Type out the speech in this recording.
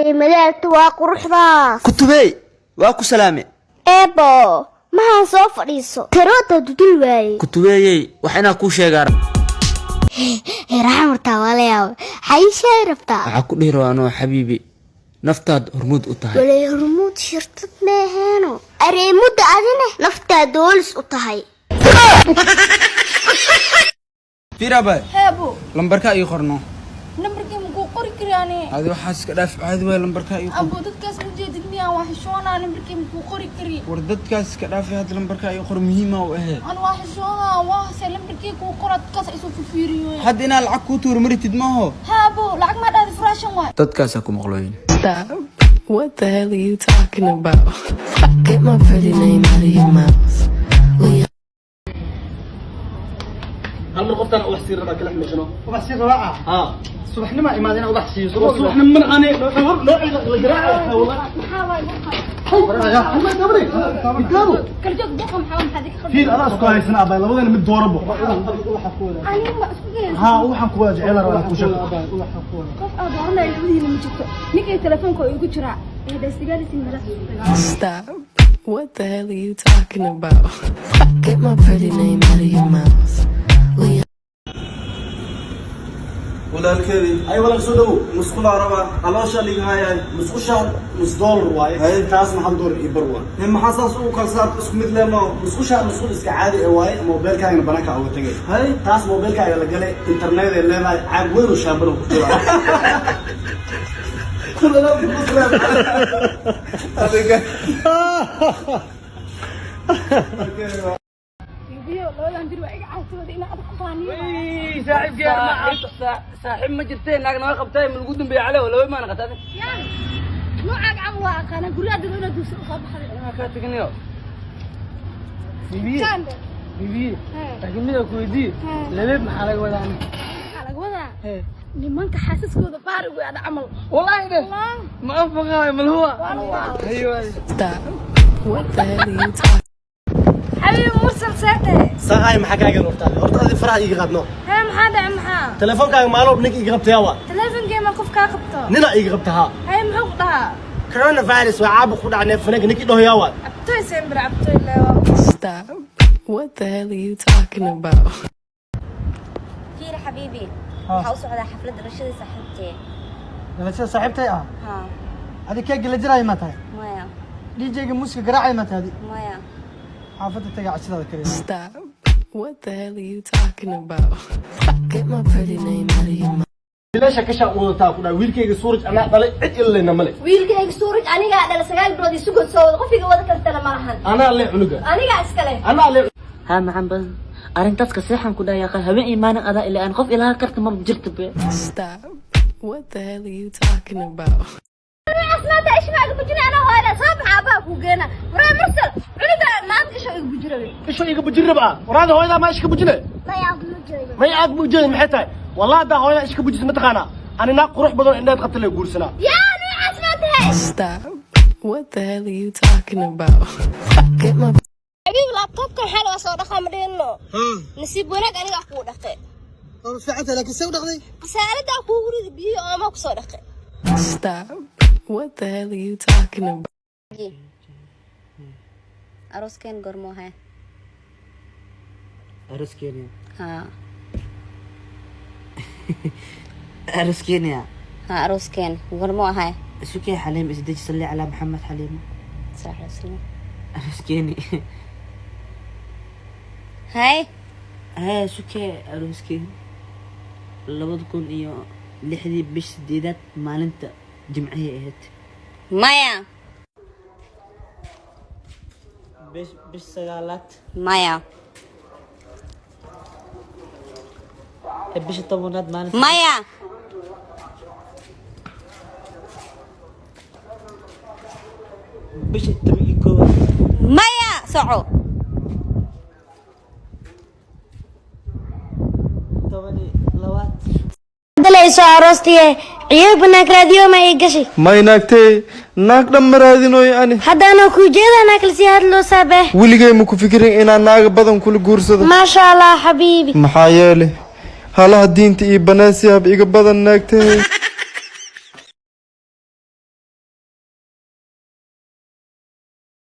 Madaagta waa quruxdaas. Kutubey, waa ku salaame. Eebo, mahaan soo fadhiiso, taroota dudul waaye. Kutubeeyey, wax inaa kuu sheegaa. Raxan hortaa waa la yaaba, xayishay rabtaa. Waxaa ku dhihi rabaa anoo xabiibi, naftaad hormuud u tahay. Walay, hormuud shirtad meeheeno areemudda, adine naftaa doolis u tahay. Fiirabay. Heebo. Lambarka ii qorno. Nambarkii makuu qori karaani. Adi waxaas iska dhaaf, caadi waay, lambarka ii qor. Abo, dadkaas ma jeedid miyaa? Waa xishoonaa, nambarkii makuu qori kari. War dadkaas iska dhaafay, hadda lambarka ii qor, muhiima u ahee. An waa xishoonaa, waa hase lambarkii kuu qora, dadkaas ay soo fifiiriyo. Hadda inaa lacag kuu tuuro maritid maaho. Haabo, lacag maa dhahdi, furaashan waay. Dadkaasaa ku maqlooyin. Stop. What the hell are you talking about? Get my pretty name out of your mouth. Will you Hal mar qoftaan ubax sii rabaa, kala xumeyshano. Ubax sii rabaa? Haa. Subaxnimo imaad inaan ubax siiyo. Subaxnimo man ane noociga la garaaca. Maxaa waay? Kala joog buuqa, maxaa maxaa dika? Fiir, adaa isku haysana abay, labadana mid doorabo. Aniga ma isku geysa? Haa, waxaan ku wada jecel rabaa ku sheego. Qof aad dooranaya labadiina ma jirto. Ninkay telefoonka igu jiraa ee dhastigaalisi mala. Stop? What the hell are you talking about? Get my pretty name out of your mouth. Will you Walaalkeedii. Ay walaal, soo dhawow. Musqulaa rabaa, caloosha liga hayaay. Musqushaan nus dollar waaye, taasna $1 iyo bar waa. He, maxaa saas ugu kala saarta? Isku mid leh mao? Musqushaan musqul iska caadi ee waaye, moobeelkaagana banaanka uga tagay. Hay. Taas moobeelkaaga la galay, internet ay leedahay, caag weyn oo shaambana ku jira. Walaalka muslim adiga. Biyo labadan bir waa iga caawtooda inaa adag aqaaniyo. Saaxiib ma jirtee, naag naga qabtay ma lagu dambeeya cale laba maana qabta adig. Yaa noocaaga camal waa aqaanaa, guryaha dad inaad duusa usoo baxday. Anaa kaa teginayo. Kaande. Bibiye, laakiin mida ku weydiiye, labeeb maxaa laga wadaa? Maxaa laga wadaa? Nimanka xaasaskooda baari wey ada camal. Wallaahi de ma anfaqaayo malhuwa. Hayo. Stop? What the hell are you talking Xabiibi Mursal, seete? Saaqaay, maxaa kaaga horta? Horta adi faraha iiga qaadno. Hee, maxaa dhacay, maxaa? Teleefoonkaaga maalo ninka iiga qabtayaa waa. Teleefonkee ma qof kaa qabto? Nina iiga qabta, haa. Haye, muxuu ku dhahaa? Coronavirus waa caabuq ku dhacnay fananka, ninkii dhahoyaa waa. Cabtoy sembir, cabtoy leewa. Stop. What the hell are you talking about? Fiir xabiibi, waxaa u socdaa xaflad dhalashadii saaxiibtee. Dhalashada saaxiibtay ah? Haa. Adi keega la jiraayo ma tahay? Maya. DJ-ga muusiga garaacay ma tahay adi? Maya. Xaafadda taga, cashadaada kariya. Stop. What the hell are you talking about? Get my pretty name out of your mouth. Bilaasha kashaa u wadataa ku dhahay, wiilkayga Suuraj anaa dhalay, cid ilaleyna male. Wiilkayga Suuraj anigaa dhala, 9 bilood isu soo wada, qofiga wada kartana ma lahan. Anaa le cunuga. Anigaa iskale. Anaa le. Haa, macaan badan, arrintaas ka seexan ku dhahay, habeen iyo maalin adaa ilaa aan qof ilaha karta ma jirta be. Stop. What the hell are you talking about? Asmaanta ishma iga bujina, anaa hooyada soo baxa, aabbaha kuu geena. Waraa Mursal, cunuga maanta isha iga bujira. Isho iga bujin rabaa? Waraada hooyadaa maa ishka bujine? May, aad ma jeedo. May aad ma ujeedin? Maxay tahay? Wallahi haddaa hooyadaa ishka bujisa, mataqaanaa, ani naag qurux badan oo indheed qabta la guursanaa. Yaa noocaas maa tahay? Stop. What the hell are you talking about? Get my Xabiibi, laptopkan xal waa soo dhaqaa, ma dhihino? Nasiib wanaag anigaa kuu dhaqe. Waa fiicanta, laakiin see u dhaqday? Qasaaladaa kuugu ridi, biyo oomaa kusoo dhaqe. Stop. What the hell are you talking about? Arooskeen goormuu ahay? Aroos Kenya? Haa. Aroos Kenya? Haa, arooskeen goormuu ahay? Sukey Xaliim, isdeji, salli calaa Maxamed, Xaliimo. Sallallahu alayhi wasallam. Aroos Kenya. Hay. Hee sukey, aroos Kenya 2006-dii bish sideedaad, maalinta jimcihii ahayd. Maya. Bish sagaalaad. Maya. Bisha 10aad maalinta. Maya. Bisha 11aad. Maya, soco. 12aad. Dalayso aroostiye, ciyaar banaanka raadiyo ma ii gashay? May naagtee, naag dhan ma raadinooyo ani. Hadda anoo kuu jeeda naag lasii hadloo saabeh. Weligay ma ku fikirin inaan naaga badan kula guursado. Maasha Allah, xabiibi. Maxaa yeelay halaha diinta iyo banaasihab iga badan naagtee.